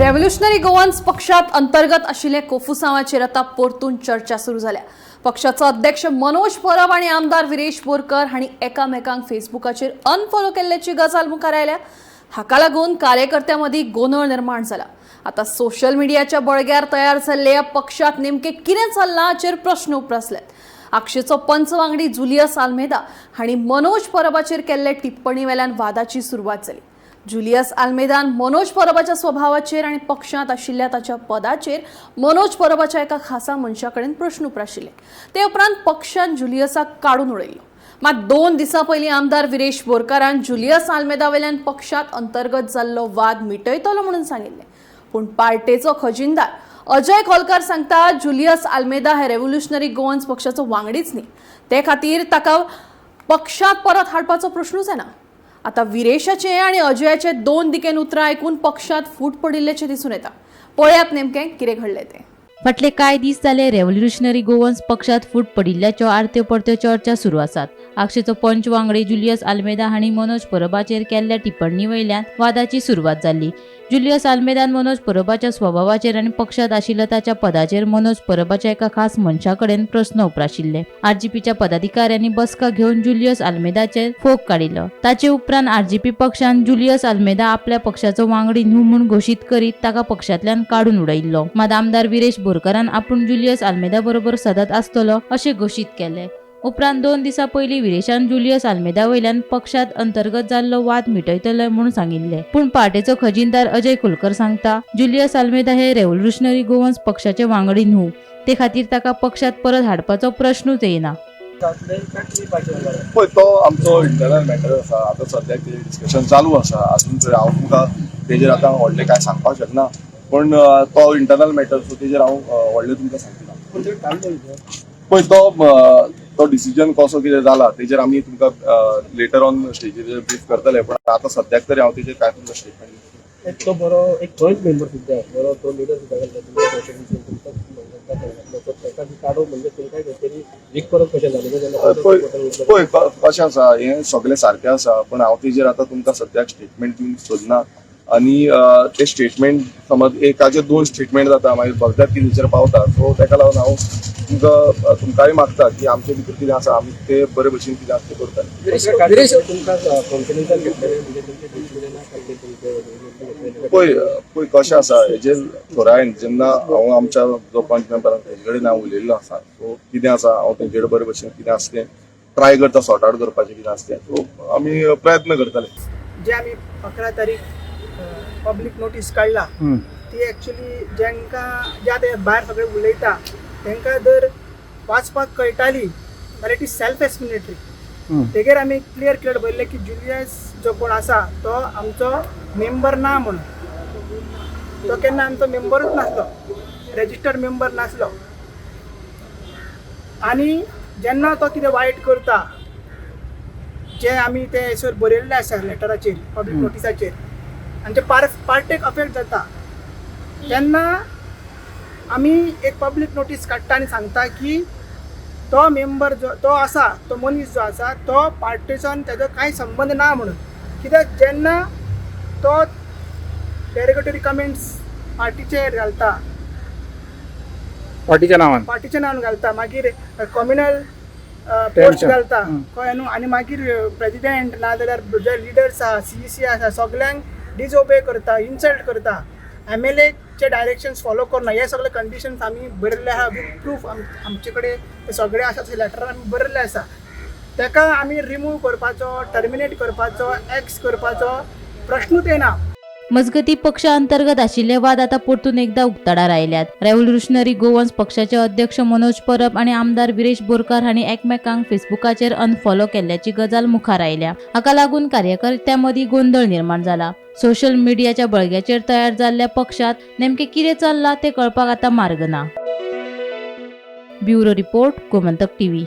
Revolutionary Goans पक्षात अंतर्गत आशिल्ले कोफुसांवाचेर आतां परतून चर्चा सुरू जाल्या. पक्षाचो अध्यक्ष मनोज परब आनी आमदार विरेश बोरकर हांणी एकामेकांक फेसबुकाचेर अनफॉलो केल्ल्याची गजाल मुखार आयल्या. हाका लागून कार्यकर्त्यां मदीं गोंदळ निर्माण जाला. आतां सोशल मिडियाच्या बळग्यार तयार जाल्ल्या पक्षात नेमकें कितें चल्लां हाचेर प्रश्न उप्रासल्यात. आक्षेचो पंच वांगडी जुलियस आल्मेदा हांणी मनोज परबाचेर केल्ले टिप्पणी वेल्यान वादाची सुरवात जाली. जुलियस आल्मेदान मनोज परबाच्या स्वभावाचेर आनी पक्षांत आशिल्ल्या ताच्या पदाचेर मनोज परबाच्या एका खासा मनशा कडेन प्रश्न उप्राशिल्ले. ते उपरांत पक्षान जुलियसाक काडून उडयल्लो. मात 2 दिसां पयलीं आमदार विरेश बोरकारान जुलियस आल्मेदा वेल्यान पक्षांत अंतर्गत जाल्लो वाद मिटयतलो म्हणून सांगिल्लें. पूण पार्टेचो खजिनदार अजय खोलकार सांगता, जुलियस आल्मेदा हे रेव्होल्युशनरी गोवन्स पक्षाचो वांगडीच न्ही, ते खातीर ताका पक्षांत परत हाडपाचो प्रश्नूच येना. आतां विरेशाचे आनी अजयाचे 2 दिकेन उतरां आयकून पक्षांत फूट पडिल्ल्याचें दिसून येता. पळयात नेमकें कितें घडलें तें. फाटले कांय दीस जाले रेव्होल्युशनरी गोवन्स पक्षांत फूट पडिल्ल्याच्यो आरत्यो परत्यो चर्चा सुरू आसात. आक्षेचो पंच वांगडी जुलियस आल्मेदा हांणी मनोज परबाचेर केल्ल्या टिप्पणी वयल्यान वादाची सुरवात जाल्ली. जुलियस आल्मेदान मनोज परबाच्या स्वभावाचेर आनी पक्षांत आशिल्ल्या ताच्या पदाचेर मनोज परबाच्या एका खास मनशा कडेन प्रस्न उप्राशिल्ले. आरजीपीच्या पदाधिकाऱ्यांनी बसका घेवन जुलियस आल्मेदाचेर फोग काडिल्लो. ताचे उपरांत आरजीपी पक्षान जुलियस आल्मेदा आपल्या पक्षाचो वांगडी न्हू म्हूण घोशीत करीत ताका पक्षांतल्यान काडून उडयिल्लो. मात आमदार विरेश बोरकारान आपूण जुलियस आल्मेदा बरोबर सदांच आसतलो अशें घोशीत केलें. उपरांत 2 दिसां पयलीं विरेशान जुलियस आल्मेदा वयल्यान पक्षांत अंतर्गत जाल्लो वाद मिटयतले म्हूण सांगिल्लें. पूण पार्टेचो खजिनदार अजय खोलकर सांगता, जुलियस आल्मेदा हे रेव्होल्युशनरी गोवन्स पक्षाचे वांगडी न्हू, ते खातीर ताका पक्षांत परत हाडपाचो प्रश्नूच येना. पळय, तो आमचो इंटरनल मॅटर आसा. आतां सद्याक तेजेर डिस्कशन चालू आसा. अजून तरी हांव तुमकां तेजेर आतां व्हडलें कांय सांगपाक शकना, पूण तो इंटरनल मॅटर, सो तेजेर हांव व्हडलें तुमकां सांगना. पळय, तो डिसिजन कसो कितें जाला तेजेर आमी तुमकां लेटर ऑन स्टेजीर ब्रीफ करतले, पण आतां सद्याक तरी हांव तेजेर कांय तुमकां स्टेटमेंट एक तो बरो एक थंयच मेंबर सुद्दां बरो तो लिडर सुद्दां तुमकां ताका काडून म्हणजे तुमकां खंय वीक करप कशें जालें? पळय पळय, कशें आसा, हें सगळें सारकें आसा, पण हांव तेजेर आतां तुमकां सद्याक स्टेटमेंट दिवंक सोदना. आनी ते स्टेटमेंट समज एकाचे 2 स्टेटमेंट जाता, मागीर भलत्याच कितेंचेर पावता. सो तेका लागून हांव तुमकां तुमकांय मागता की आमचे भितर कितें आसा, आमी ते बरे भशेन कितें आसा तें करता. तुमकां कॉन्फिडन्सान घेतलें म्हणजे तुमचे डिसिजन तुमचे पळय पळय, कशें आसा, हेजेर थोड्या जेन्ना हांव आमच्या जो पंच मेंबर आसा तेजे कडेन हांव उलयल्लो आसा. सो कितें आसा, हांव तेंचे कडेन बरे भशेन कितें आसा तें ट्राय करता सॉर्ट आवट करपाचें कितें आसा तें. सो आमी प्रयत्न करतले. जे आमी 11 तारीख पब्लीक नोटीस काडला ती एक्चुली जेंकां जे आतां भायर सगळे उलयता तांकां जर वाचपाक कळटाली जाल्यार it is self explanatory. तेगेर आमी क्लियर क्लियर बरयल्लें की जुलियस जो कोण आसा तो आमचो मेंबर ना म्हणून. तो केन्ना आमचो मेंबरूच नासलो, रेजिस्टर्ड मेंबर नासलो. आनी जेन्ना तो कितें वायट करता, जे आमी ते हेसर बरयल्ले आसा लेटराचेर, पब्लीक नोटिसाचेर, आनी ते पार्टेक अफेक्ट जाता, तेन्ना आमी एक पब्लीक नोटीस काडटा आनी सांगता की तो मेंबर जो तो आसा, तो मनीस जो आसा, तो पार्टेच्यान तेजो कांय संबंद ना म्हणून. कित्याक जेन्ना तो डेरोगेटरी कमेंट्स पार्टीचेर घालता, पार्टीच्या नावान, पार्टीच्या नांवान घालता, मागीर कम्युनल पोस्ट घालता, कळ्ळें न्हू, आनी मागीर प्रेजिडेंट ना जाल्यार जे लिडर्स आहा, सीईसी आसा, सगल्यांक डिजओबे करता, इन्सल्ट करता, एमएलएचे डायरेक्शन्स फॉलो करना, हे सगळे कंडिशन्स आमी बरयल्ले आहा विथ प्रूफ. आमचे कडेन ते सगळे आसा, ते लेटर आमी बरयल्ले आसा. ताका आमी रिमूव करपाचो, टर्मिनेट करपाचो, एक्स करपाचो प्रश्नूच येना. मजगती, पक्षा अंतर्गत आशिल्ले वाद आता परतून एकदा उक्ताडार आयल्यात. रेव्होल्युशनरी गोवन्स पक्षाचे अध्यक्ष मनोज परब आनी आमदार विरेश बोरकार हांणी एकमेकांक फेसबुकाचेर अनफॉलो केल्ल्याची गजाल मुखार आयल्या. हाका लागून कार्यकर्त्यां मदीं गोंदळ निर्माण जाला. सोशल मिडियाच्या बळग्याचेर तयार जाल्ल्या पक्षात नेमकें कितें चल्लां तें कळपाक आतां मार्ग ना. Bureau report, Gomantak TV.